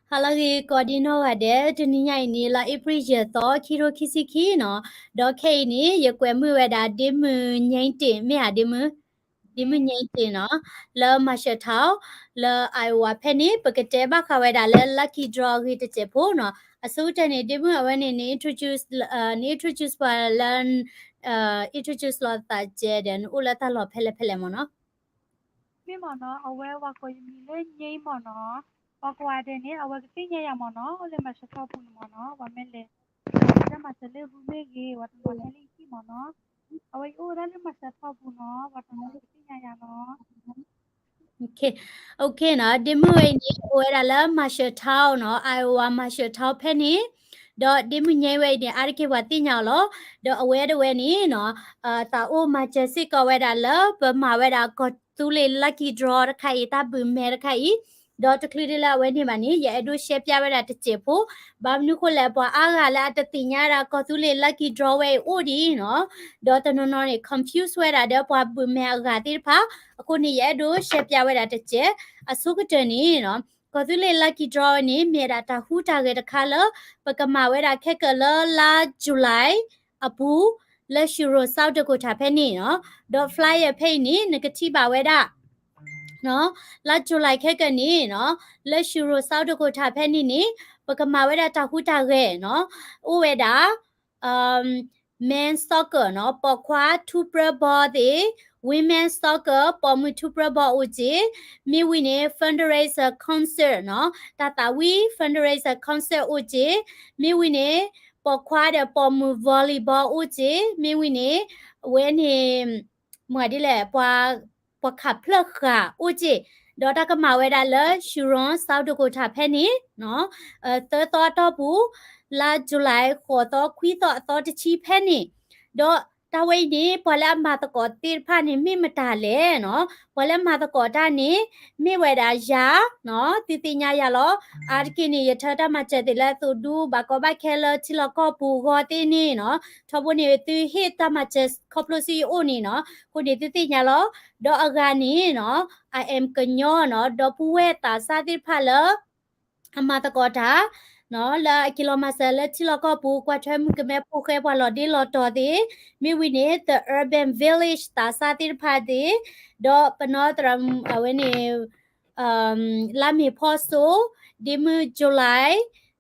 ဟါလၢအဂ့ၤ ကိးဒံနီၢ်ဂၤဒဲး, တနံၤညါအံၤန့ၣ် လါအ့ဖြ့ၣ်ယဲၢ်သီ ခံကထိခံဆံခံနီၤ, ဒီးခဲအံၤန့ၣ် ယကွဲးမုာ်ဝဲဒၣ် ဒ့မုၣ်ညိၣ်တ့ၢ် မ့ၢ်ဧါ ဒ့မုၣ်, ဒ့မုၣ်ညိၣ်တ့ၢ်နီၤ, လၢ Marshalltown လၢ Iowa ဖဲန့ၣ် ပကတဲဘၣ်ဃးဝဲဒၣ်လၢ lucky draw အဂ့ၢ်တစဲးဖိနီၤ, အဆိကတၢၢ်န့ၣ် ဒ့မုၣ်အဝဲန့ၣ် န introduce န introduce ပှၤလၢ introduce လီၤသးကဲဒီး နအိၣ်လၢတၢ်လီၢ်ဖဲလဲၣ်ဖဲလဲၣ်မ့ၢ်နီၤ. မ့ၢ်မ့ၢ်နီၤ, အဝဲပှၤကိးယမံၤလၢညိၣ်မ့ၢ်နီၤ, ပှၤကိးဂၤဒဲးန့ၣ် အဝဲကသ့ၣ်ညါယၤမ့ၢ်နီၤ, အိၣ်လၢ Marshalltown ပူၤန့ၣ်မ့ၢ်နီၤ, ပှၤမ့ၢ်လဲၤ တၢ်မၤစၢၤလၢ room မ့ၢ်ဂ့ၤ, ပှၤတနီၤဟဲလၢယဟံၣ်မ့ၢ်နီၤ, အဝဲယအိၣ်ဝဲဒၣ်လၢ Marshalltown ပူၤနီၤ, ပှၤတနီၤကသ့ၣ်ညါယၤနီၤ. နီၤ, ဒ့မုၣ်ဝဲအံၤန့ၣ် အိၣ်ဝဲဒၣ်လၢ Marshalltown နီၤ, Iowa Marshalltown ဖဲန့ၣ်, ဒီးဒ့မုၣ်ညိၣ်ဝဲအံၤန့ၣ် အါတက့ၢ်ပှၤသ့ၣ်ညါအီၤလီၤ, ဒီးအဝဲတဝဲန့ၣ်နီၤ, သးအိၣ်မၤစၢၤစ့ၢ်ကီးဝဲဒၣ်လၢ ပမၤဝဲဒၣ်ကီၢ်သူလ့ၤ lucky draw တခါအံၤ တၢ်ဘုးမဲတခါအံၤ, ဒီးတချုးဒ်လၢအဝဲန့ၣ်ဘၣ်န့ၣ် ယအဲၣ်ဒိးရှဲပၠးဝဲဒၣ်တစဲးဖိ, ဘၣ်မနုၤဃိလဲၣ် ပှၤအါဂၤလၢအတသ့ၣ်ညါဒၣ် ကီၢ်သူလ့ၤ lucky draw ဝဲအံၤအိၣ်ဒ်နီၤ, ဒီးတနီၤနီၤန့ၣ် confuse ဝဲဒၣ်ဒီး ပှၤဘုးမဲအဂၤသ့ၣ်တဖၣ်, အဃိန့ၣ် ယအဲၣ်ဒိးရှဲပၠးဝဲဒၣ်တစဲး, အဆိကတၢၢ်န့ၣ်နီၤ, ကီၢ်သူလ့ၤ lucky draw န့ၣ် မ့ၢ်ဒၣ်တၢ်ဟူးတၢ်ဂဲၤတခါလၢ ပကမၤဝဲဒၣ်ခဲကၢၢ်လၢလါ July အပူၤ, လၢ Shiro South Dakota ဖဲန့ၣ်နီၤ, ဒီး flyer ဖဲအံၤန့ၣ် နကထံၣ်ဘၣ်ဝဲဒၣ် လါ July ခဲကၢၢ်န့ၣ်နီၤ, လၢ Shiro South Dakota ဖဲန့ၣ်န့ၣ် ပကမၤဝဲဒၣ်တၢ်ဟူးတၢ်ဂဲၤနီၤ, အိၣ်ဝဲဒၣ် men soccer နီၤ, ပိာ်ခွါထူပြၢဘီသ့ၣ်, women soccer ပိာ်မုၣ်ထူပြၢဘီအိၣ်က့ၢ်, မ့ၢ်ဝံၤန့ၣ် fundraiser concert နီၤ, တၢ်သးဝံၣ် fundraiser concert အိၣ်က့ၢ်, မ့ၢ်ဝံၤန့ၣ် ပိာ်ခွါဒီးပိာ်မုၣ် volleyball အိၣ်က့ၢ်, မ့ၢ်ဝံၤန့ၣ် အဝဲန့ၣ် မ့ၢ်ဒ်လဲၣ် ပှၤခးဖျၢၣ်ဃာ်အိၣ်က့ၢ်, ဒီးတၢ်ကမၤဝဲဒၣ်လၢ Shiro South Dakota ဖဲန့ၣ် သၢသီအတီၢ်ပူၤ, လါ July ဃိးသီခွံသီအသီတဆံဖဲန့ၣ်, ဒီးတၢ်ဝဲအံၤန့ၣ် ပှၤလၢအမၤသကိးသ့ၣ်တဖၣ်န့ၣ် မ့ၢ်မတၤလဲၣ်နီၤ, ပှၤလၢအမၤသကိးတၢ်န့ၣ် မ့ၢ်ဝဲဒၣ်ယၤနီၤ, သုသ့ၣ်ညါယၤလီၤ, အါတက့ၢ်န့ၣ် ယထၢတၢ်မၤစၢၤသ့ၣ်လၢအသိးဒူ ဘၣ်ကီဘၣ်ခဲလၢထံလီၢ်ကီၢ်ပူၤအဂီၢ်သ့ၣ်န့ၣ်နီၤ, ထီဘိန့ၣ် သုဟ့ၣ်တၢ်မၤစၢၤခီဖျိဆူယအိၣ်န့ၣ်နီၤ, အဃိန့ၣ်သုသ့ၣ်ညါလီၤ, ဒီးအဂၤန့ၣ်နီၤ I am ကညီနီၤ, ဒီပုၢ်ဝဲၢ်သးစၢ်သ့ၣ်တဖၣ်လၢ အမၤသကိးတၢ် လၢအက့ၤလီၤမၤစၢၤလၢထံလီၢ်ကီၢ်ပူၤ ကွၢ်ထွဲမုၣ်ကမဲဖိဃဲပှၤလီၤဒ့လီၤတီၤသ့ၣ်, မ့ၢ်ဝံၤန့ၣ် the urban village သးစၢ်သ့ၣ်တဖၣ်သ့ၣ်, ဒီးပနီၢ်သရၣ် အဝဲန့ၣ် လါမ့ၤဖီစိ, ဒ့မုၣ် July,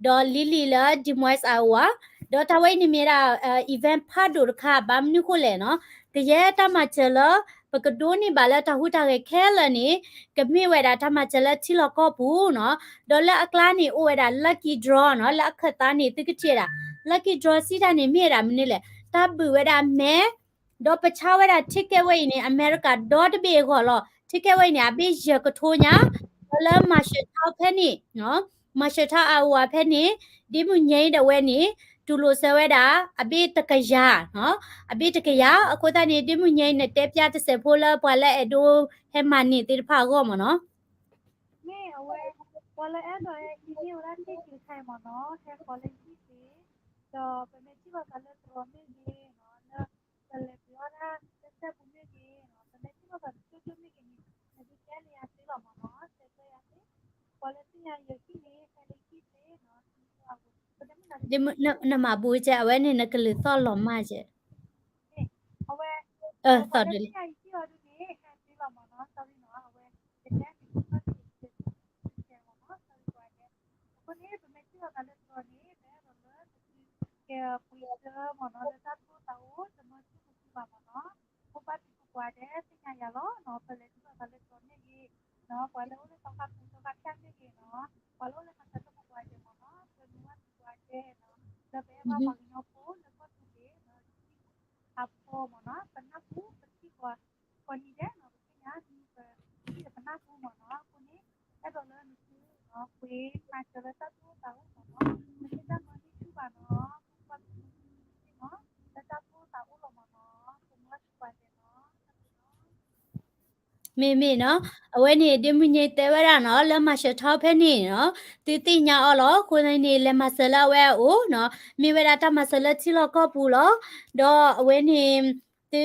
ဒီး Lily လၢ Des Moines Iowa, ဒီးတၢ်ဝဲအံၤန့ၣ်မ့ၢ်ဒၣ် event ဖးဒိၣ်တခါ ဘၣ်မနုၤဃိလဲၣ်နီၤ, ကယဲၢ်တၢ်မၤစၢၤလၢ ပကဒိးန့ၢ်ဘၣ်လၢတၢ်ဟူးတၢ်ဂဲၤခဲလၢာ်န့ၣ် ကမ့ၢ်ဝဲဒၣ်တၢ်မၤစၢၤလၢထံလီၢ်ကီၢ်ပူၤနီၤ, ဒီးလၢအကျါန့ၣ် အိၣ်ဝဲဒၣ် lucky draw နီၤ, လၢအခၢၣ်သးန့ၣ် သုကထံၣ်ဝဲဒၣ် lucky draw စံးတၢ်န့ၣ် မ့ၢ်ဝဲဒၣ်မနုၤလဲၣ်, တၢ်ဘုးဝဲဒၣ်မဲ ဒီးပဆါဝဲဒၣ် ticket ဝဲအံၤန့ၣ် အမဲရကၤဒီတဘ့ၣ်အဂီၢ်လီၤ. ticket ဝဲအံၤန့ၣ် အဘ့ၣ်ယဲၢ်ကထိညါ, ဒီးလၢ Marshalltown ဖဲန့ၣ်, Marshalltown Iowa ဖဲန့ၣ် ဒ့မုၣ်ညိၣ်ဒၣ်ဝဲန့ၣ် တူၢ်လိာ်စၢၤဝဲဒၣ် အဘ့ၣ်တကယၤ, အဘ့ၣ်တကယၤ, အဃိသတးန့ၣ် ဒ့မုၣ်ညိၣ် နတဲပျၢ်တစဲးဖိလၢပှၤလၢအဲၣ်ဒိးဟဲမၤန့ၢ်သ့ၣ်တဖၣ်အဂီၢ်မ့ၢ်နီၤ. မ့ၢ်အဝဲ ပှၤလၢအဲၣ်ဒိးဟဲ email ဝဲဒၣ် ticket တခါအံၤမ့ၢ်နီၤ, ဟဲဃီၤလၢယဟံၣ်သ့, ဒီးပမ့ၢ်ထံၣ်လိာ်သးလၢတရီမ့ၢ်ဂ့ၤနီၤ, လၢ ပလဲၤပှ့ၤအီၣ်ဒၣ်လၢစဲပူၤမ့ၢ်ဂ့ၤနီၤ, ပမ့ၢ်ထံၣ်လိာ်သးလၢကၠိကၠိမ့ၢ်ဂ့ၤန့ၣ် နကတဲလၢယၤသ့လီၤမ့ၢ်နီၤ, တဲကျၢၤယၤသ့, ပှၤလၢသ့ၣ်ညါယဟံၣ်န့ၣ် ဟဲလၢယဟံၣ်သ့နီၤ, နမၤဘူးကဲ အဝဲန့ၣ် နကလုၢ်သီၣ်လီၤမၢ်ကဲ, အဝဲ သီၣ်ဒ်လဲၣ် အဃိန့ၣ် ပမ့ၢ်ထံၣ်လိာ်သးလၢတရီန့ၣ် ပအဲၣ်ဒိးလၢပသုကပှ့ၤကၢမ့ၢ်နီၤ လၢတၢ်သူၣ်အိၣ်သးအိၣ် တမၢဆူၣ်ပူၤဘၣ်မ့ၢ်နီၤ, ဖိပၢ်ဖံဖုကိးဂၤဒဲး သ့ၣ်ညါယၤလီၤနီၤ, ပလဲၤထံၣ်လိာ်သးလၢတရီမ့ၢ်ဂ့ၤနီၤ, ပှၤလၢအိၣ်လၢသီခါပူၤ သီခါဖၠၣ်မ့ၢ်ဂ့ၤနီၤ, ပှၤလၢအိၣ်လၢမၤစၢၤတၢ်ဖိကိးဂၤဒဲးမ့ၢ်နီၤ, ပမုၢ်ဝဲၢ်ဖံကိးဂၤဒဲးနီၤ, လၢပအဲၣ်ဘၣ်ပှၤကညီဖိလၢကီၢ်သူလ့ၤနီၤ, အဖိမ့ၢ်နီၤ, ပနၢ်ဟူ ပထံၣ်ဃီၤ ကိးနံၤဒဲးနီၤ, ပသ့ၣ်ညါ ပထံၣ်ဒီးပနၢ်ဟူမ့ၢ်နီၤ, အဃိန့ၣ် အဲၣ်ဒိးလၢနသုနီၤ ပှ့ၤမၤစၢၤလၢတၢ်သူၣ်အိၣ်သးအိၣ်မ့ၢ်နီၤ, နမ့ၢ်တၢ်မၢန့ၢ်ဆူၣ်ဘၣ်နီၤ, ပှၤကညီဖိသ့ၣ်နီၤ လၢတၢ်သူၣ်အိၣ်သးအိၣ်လီၤမ့ၢ်နီၤ, ပမုၢ်ဝဲၢ်ဖံကိးဂၤဒဲးနီၤ, မ့မ့ၢ်နီၤ, အဝဲန့ၣ် ဒ့မုၢ်ညိၣ်တဲဝဲဒၣ်နီၤ, လၢ Marshalltown ဖဲန့ၣ်နီၤ, သုသ့ၣ်ညါအီၤလီၤ. အဃိန့ၣ် လဲၤမၤစၢၤလၢအဝဲအအိၣ်နီၤ, မ့ၢ်ဝဲဒၣ်တၢ်မၤစၢၤလၢထံလီၢ်ကီၢ်ပူၤလီၤ. ဒီးအဝဲန့ၣ် သု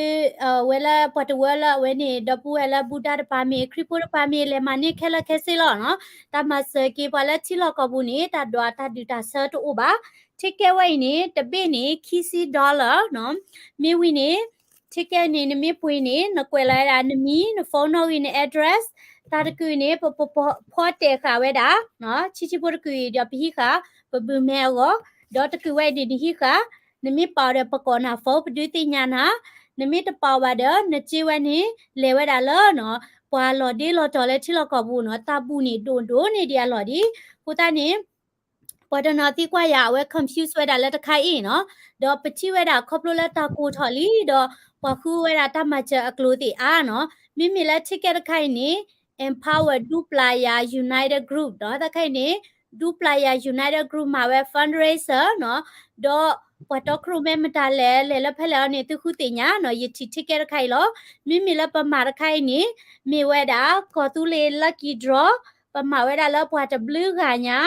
ဝဲလၢပှၤတဝၢလၢအဝဲန့ၣ် ဒီပုၢ်ဝဲၢ်လၢဘူၣ်တၢ်တပၤမ့ၢ် ခရံာ်ဖိတပၤမ့ၢ် လဲၤမၤန့ၢ်ခဲလၢာ်ခဲဆ့လီၤနီၤ. တၢ်မၤစၢၤက့ၤပှၤလၢထံလီၢ်ကီၢ်ပူၤန့ၣ် တၢ်ဒွးတၢ်ဒုၣ်တၢ်ဆၢတအိၣ်ဘၣ်. ticket ဝဲအံၤန့ၣ် တဘ့ၣ်န့ၣ် ခံဆံ dollar နီၤ. မ့ၢ်ဝံၤန့ၣ် ticket န့ၣ် နမ့ၢ်ပှ့ၤန့ၣ် နကွဲးလီၤဝဲဒၣ်နမံၤ န phone နီၣ်ဂံၢ် န address တၢ်တကုာ်န့ၣ် ပ ပ ပ ဖီတဲာ်ဃာ်ဝဲဒၣ် ဆံဆံဖိတကုာ်အံၤ ဒီးပဟံးဃာ် ပဘုးမဲအဂီၢ်, ဒီးတကုာ်ဝဲအံၤန့ၣ် နဟံးဃာ် နမ့ၢ်ပာ်အီၤဒီးပကိးနၤ phone ပဒုးသ့ၣ်ညါနၤ, နမ့ၢ်တပာ်အီၤဘၣ်ဒီး နစ့ဝဲန့ၣ် လဲၤဝဲဒၣ်လၢနီၤ ပှၤလီၤဒ့လီၤတီၤလၢထံလီၢ်ကီၢ်ပူၤနီၤ တၢ်ဘူၣ်န့ၣ် ဒိၣ်ဒိၣ်န့ၢ်ဒံးအလီၢ်ဒံး. အဃိသတးန့ၣ် ပှၤတနီၤသံကွၢ်ယၤ အဝဲ confuse ဝဲဒၣ်လၢတခါအံၤနီၤ, ဒီးပထံၣ်ဝဲဒၣ်ခီဖျိလၢတၢ်ကိၢ်ထီၣ်လံ ဒီးပှၤဃုဝဲဒၣ်တၢ်မၤစၢၤအကျိၤသ့ၣ်အါနီၤ. မ့မ့ၢ်လၢ ticket တခါအံၤန့ၣ် Empower ဒူပျၤယၤ United Group နီၤ, တၢ်တခါအံၤန့ၣ် ဒူပျၤယၤ United Group မၤဝဲ fundraiser နီၤ, ဒီးပှၤတီခိၣ်ရိၣ်မဲမတၤလဲၣ် လဲၤလၢဖဲလဲၣ်အီၤန့ၣ် သုဃုသ့ၣ်ညါနီၤ, ယထံၣ် ticket တခါအံၤလီၤ. မ့မ့ၢ်လၢပမၤတခါအံၤန့ၣ် မ့ၢ်ဝဲဒၣ် ကီၢ်သူလ့ၤ lucky draw ပမၤဝဲဒၣ်လၢပှၤတဘျုးဂၤညါ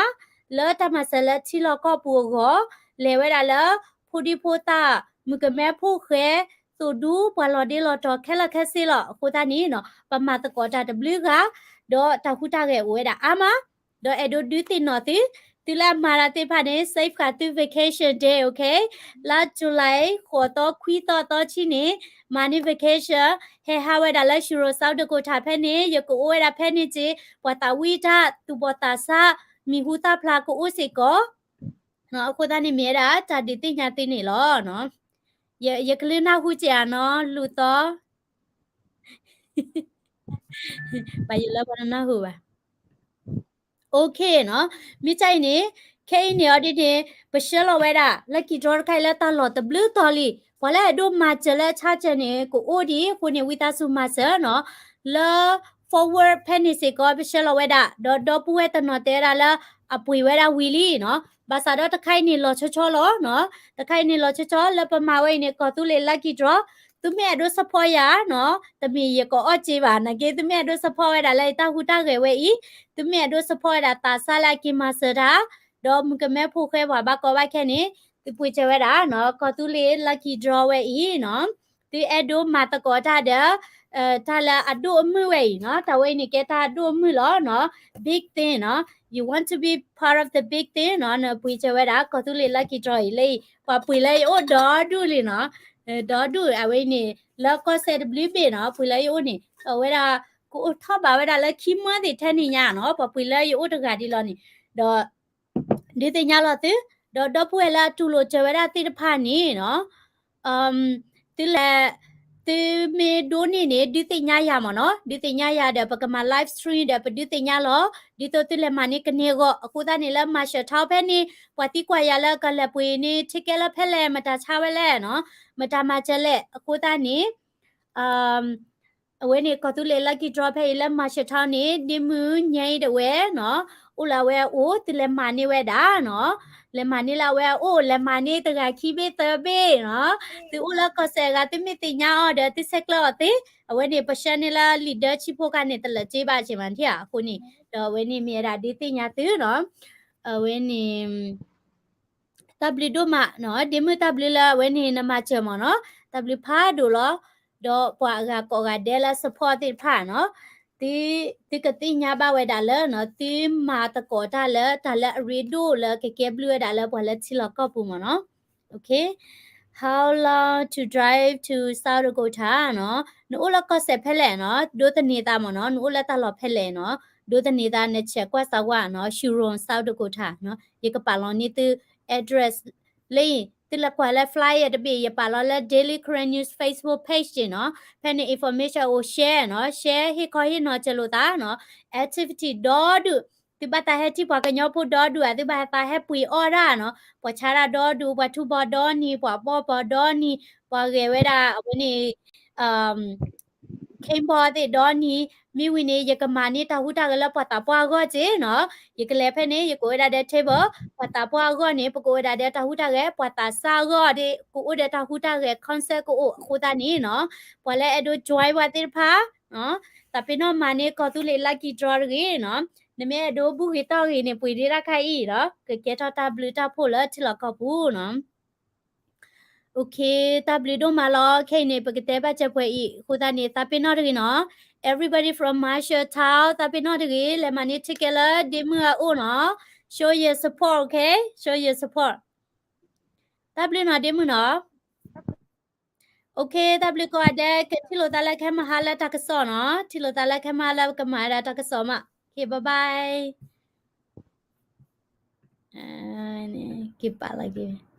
လၢတၢ်မၤစၢၤလၢထံလီၢ်ကီၢ်ပူၤအဂီၢ်, လဲၤဝဲဒၣ်လၢ ဖိဒံဖိသၣ်, မုၣ်ကမဲဖိဃဲ, သိၣ်ဒူ, ပှၤလီၤဒ့လီၤတီၤခဲလၢာ်ခဲဆ့လီၤ. အဃိသတးန့ၣ်နီၤ ပမၤသကိးတၢ်တဘျုးဂၤ, ဒီးတၢ်ဟူးတၢ်ဂဲၤအိၣ်ဝဲဒၣ်အါမး, ဒီးအဲၣ်ဒိးဒုးသ့ၣ်နီၣ်သု, သုလၢအမၤတၢ်သ့ၣ်တဖၣ်န့ၣ် save ဃာ်သု vacation day, okay? လါ July ဃိးသီခွံသီသီဆံန့ၣ် မၤန့ၢ် vacation, ဟဲဟးဝဲဒၣ်လၢ Huron South Dakota ဖဲန့ၣ်, ယကအိၣ်ဝဲဒၣ်ဖဲန့ၣ်က့ၤ, ပှၤသးဝံၣ်တၢ်, သူၣ်ဘီၣ်သးစၢ်, မံၤဟူသၣ်ဖျါကအိၣ်စ့ၢ်ကီး. အဃိသတးန့ၣ်မ့ၢ်ဝဲဒၣ် တၢ်ဒုးသ့ၣ်ညါသုန့ၣ်လီၤ. ယကလုၢ်နၢ်ဟူက့ၤဧါနီၤ လူၤသီ, ပယလၢပှၤနၢ်ဟူဘၣ်. Okay နီၤ, မ့ၢ်တၢ်အံၤန့ၣ်, ခဲအံၤန့ၣ်အီၤဒ်န့ၣ်, ပဆှၢလီၤဝဲဒၣ် lucky draw တခါအံၤလၢတၢ်လီၢ်တဘျုးတီၤလံ, ပှၤလၢအဒိးမၤစၢၤလၢအဆါစၢၤန့ၣ် ကအိၣ်ဒံးအဃိန့ၣ် ဝံသးစူၤမၤစၢၤနီၤ, လၢ forward ဖဲန့ၣ်စ့ၢ်ကီး ပဆှၢလီၤဝဲဒၣ်, ဒီးဒီပုၢ်ဝဲၢ်တနီၤတဲဝဲဒၣ်လၢ အပှ့ၤဝဲဒၣ်ဝံၤလံနီၤ, ဘၣ်ဆၣ်ဒီးတခါအံၤန့ၣ်လီၤဆီဆီလီၤနီၤ, တခါအံၤန့ၣ်လီၤဆီဆီ လၢပမၤဝဲအံၤန့ၣ် ကီၢ်သူလ့ၤ lucky draw, သုမ့ၢ်အဲၣ်ဒိး support ယၤနီၤ, တမ့ၢ်ယကအီၣ်စ့ဘၣ်, နာ်က့ သုမ့ၢ်အဲၣ်ဒိး support ဝဲဒၣ်လၢယတၢ်ဟူးတၢ်ဂဲၤဝဲအံၤ, သုမ့ၢ်အဲၣ်ဒိး support ဝဲဒၣ်သးစၢ်လၢအက့ၤမၤစၢၤတၢ်, ဒီးမုၣ်ကမဲဖိဃဲပှၤဘၣ်ကီဘၣ်ခဲန့ၣ်, သုပှ့ၤစၢၤဝဲဒၣ်နီၤ, ကီၢ်သူလ့ၤ lucky draw ဝဲအံၤနီၤ, သုအဲၣ်ဒိးမၤသကိးတၢ်ဒီး တၢ်လၢအဒိၣ်အမုၢ်ဝဲအံၤနီၤ, တၢ်ဝဲအံၤန့ၣ်ကဲတၢ်ဒိၣ်အမုၢ်လီၤနီၤ, big thing နီၤ, you want to be part of the big thing နီၤ, နပှ့ၤစၢၤဝဲဒၣ် ကီၢ်သူလ့ၤ lucky draw အံၤလၢအံၤ, ပှၤပှ့ၤလၢယအိၣ်ဒီဒူၣ်လံနီၤ, ဒီဒူၣ်အဝဲအံၤန့ၣ် လၢကီၢ်စဲၣ်တဘျုးဘ့ၣ်နီၤ, ပှ့ၤလၢယအိၣ်န့ၣ် အဝဲဒၣ် ကအိၣ်ထီၣ်ဘးဝဲဒၣ်လၢခံမၢသ့ၣ်ထဲန့ၣ်ညါနီၤ, ပှၤပှ့ၤလၢယအိၣ်တဂၤဒ်လီၤန့ၣ်, ဒီး ဒုးသ့ၣ်ညါလီၤသု, ဒီးဒီပုၢ်ဝဲၢ်လၢအတူၢ်လိာ်စၢၤဝဲဒၣ်သ့ၣ်တဖၣ်န့ၣ်နီၤ, သုလဲၤ, သုမ့ၢ်ဒိးန့ၢ်န့ၣ် ဒုးသ့ၣ်ညါယၤမ့ၢ်နီၤ, ဒုးသ့ၣ်ညါယၤဒီး ပကမၤ live stream ဒီးပဒုးသ့ၣ်ညါလီၤ, ဒ်သိးသုလဲၤမၤန့ၢ်ကန့ၢ်အဂီၢ်, အဃိသတးန့ၣ်လၢ မၤရှၢၣ်ထီဖဲန့ၣ်, ပှၤသံကွၢ်ယၤလၢကလဲၤပှ့ၤန့ၢ် ticket လၢဖဲလဲၣ်, မတၤဆါဝဲလဲၣ်နီၤ, မတၤမၤစၢၤလဲၣ်, အဃိသတးန့ၣ် အဝဲန့ၣ် ကီၢ်သူလ့ၤ lucky draw ဖဲအံၤလၢ Marshalltown န့ၣ် ဒ့မုၣ်ညါအံၤဒၣ်ဝဲနီၤ, အိၣ်လၢအဝဲအအိၣ် သုလဲၤမၤန့ၢ်ဝဲဒၣ်နီၤ, လဲၤမၤန့ၢ်လၢအဝဲအအိၣ်, လဲၤမၤန့ၢ်တဂၤခံဘ့ၣ်သၢဘ့ၣ်နီၤ, သုအိၣ်လၢကီၢ်စဲၣ်အဂၤ သုမ့ၢ်သ့ၣ်ညါအီၤဒီး သုဆဲးကျၢအီၤသ့, အဝဲန့ၣ် ပဆှၢန့ၢ်လၢ leader ဆံဖိခါန့ၣ် တလၢာ်စ့ဘၣ်က့ၤမးထံၣ်ဧါ, အဃိန့ၣ် ဒီးအဝဲန့ၣ်မ့ၢ်ဝဲဒၣ်ဒုးသ့ၣ်ညါသုနီၤ, အဝဲန့ၣ် တၢ်ဘျုးဒိၣ်မးနီၤ, ဒ့မုၣ်တၢ်ဘျုးလၢအဝဲန့ၣ်နမၤစၢၤမ့ၢ်နီၤ, တၢ်ဘျုးဖးဒိၣ်လီၤ, ဒီးပှၤအဂၤကိးဂၤဒဲးလၢ support သ့ၣ်တဖၣ်နီၤ, သု, သုကသ့ၣ်ညါဘၣ်ဝဲဒၣ်လၢနီၤ, သုမၤသကိးတၢ်လၢတၢ်လၢအရ့ဒိၣ်လၢကကဲဘျုးဝဲဒၣ်လၢပှၤလၢထံလီၢ်ကီၢ်ပူၤမ့ၢ်နီၤ, okay, how long to drive to South Dakota နီၤ, နအိၣ်လၢကီၢ်စဲၣ်ဖဲလဲၣ်နီၤ, ဒိးသန့ၤသးမ့ၢ်နီၤ, နအိၣ်လၢတၢ်လီၢ်ဖဲလဲၣ်နီၤ, ဒိးသန့ၤသး နဆဲးကွၢ်စးဝါနီၤ, Huron South Dakota နီၤ, ယကပာ်လီၤန့ၢ်သု address လၢအံၤ, သုလဲၤကွၢ်လၢ flyer တဘ့ၣ် ယပာ်လီၤလၢ Daily Karen News Facebook page နီၤ, ဖဲန့ၣ် information အိၣ် share နီၤ, share ဟ့ၣ်ခီဟ့ၣ်နီၤစၢၤလိာ်သးနီၤ, activity ဒီဒူၣ်, သုဘၣ်သးဟဲထံၣ်ပှၤကညီဖိဒီဒူၣ်ဧါ, သုဘၣ်သးဟဲပှ့ၤအီၣ်တၢ်နီၤ, ပှၤဆါတၢ်ဒီဒူၣ်, ပှၤထူဘီဒီနံၤ, ပှၤဘီၣ်ဘီဒီနံၤ, ပှၤဂဲၤဝဲဒၣ်အဝဲန့ၣ် ခ့ဘီသ့ၣ်ဒီနံၤ, မ့ၢ်ဝံၤန့ၣ် ယကမၤန့ၢ်တၢ်ဟူးတၢ်ဂဲၤလၢပှၤသးပှၢ်အဂီၢ်က့နီၤ, ယကလဲၤဖဲန့ၣ် ယကအိၣ်ဝဲဒၣ်ဒီး table, ပှၤသးပှၢ်အဂီၢ်န့ၣ် ပကအိၣ်ဝဲဒၣ်ဒီးတၢ်ဟူးတၢ်ဂဲၤ, ပှၤသးစၢ်အဂီၢ်ဒီး ကအိၣ်ဒီးတၢ်ဟူးတၢ်ဂဲၤ concert ကအိၣ်အဃိသတးန့ၣ်နီၤ, ပှၤလၢအဲၣ်ဒိး join ပှၤသ့ၣ်တဖၣ်, သးပ့ၤနီၣ်မၤန့ၢ်ကီၢ်သူလ့ၤ lucky draw တဂ့ၤနီၤ, နမ့ၢ်အဲၣ်ဒိးဘူၣ်ဂ့ၤတီၢ်ဂ့ၤန့ၣ် ပှ့ၤဒ့တၢ်ခါအံၤနီၤ, ကကဲထီၣ်တၢ်ဘျုးတၢ်ဖှိၣ်လၢထံလီၢ်ကီၢ်ပူၤနီၤ. Okay, တၢ်ဘျုးဒိၣ်မးလီၤ. ခဲအံၤန့ၣ် ပကတဲဘၣ်စဲးပှဲၤအံၤ အဃိသတးန့ၣ် သးပ့ၤနီၣ်တဂ့ၤနီၤ. Everybody from Marshall Town, သးပ့ၤနီၣ်တဂ့ၤ, လဲၤမၤန့ၢ် ticket လၢဒ့မုၣ်အအိၣ်နီၤ. Show your support, okay? Show your support. တၢ်ဘျုးနီၤ ဒ့မုၣ်နီၤ. Okay, တၢ်ဘျုးကိးဂၤဒဲး, ကထံၣ်လိာ်သးလၢခဲမုၢ်ဟါလၢတၢ်ကစီၣ်နီၤ. ထံၣ်လိာ်သးလၢခဲမုၢ်ဟါလၢကမၤဝဲဒၣ်တၢ်ကစီၣ်မး. Okay, bye bye. က့ၤပာ်လီၤက့ၤ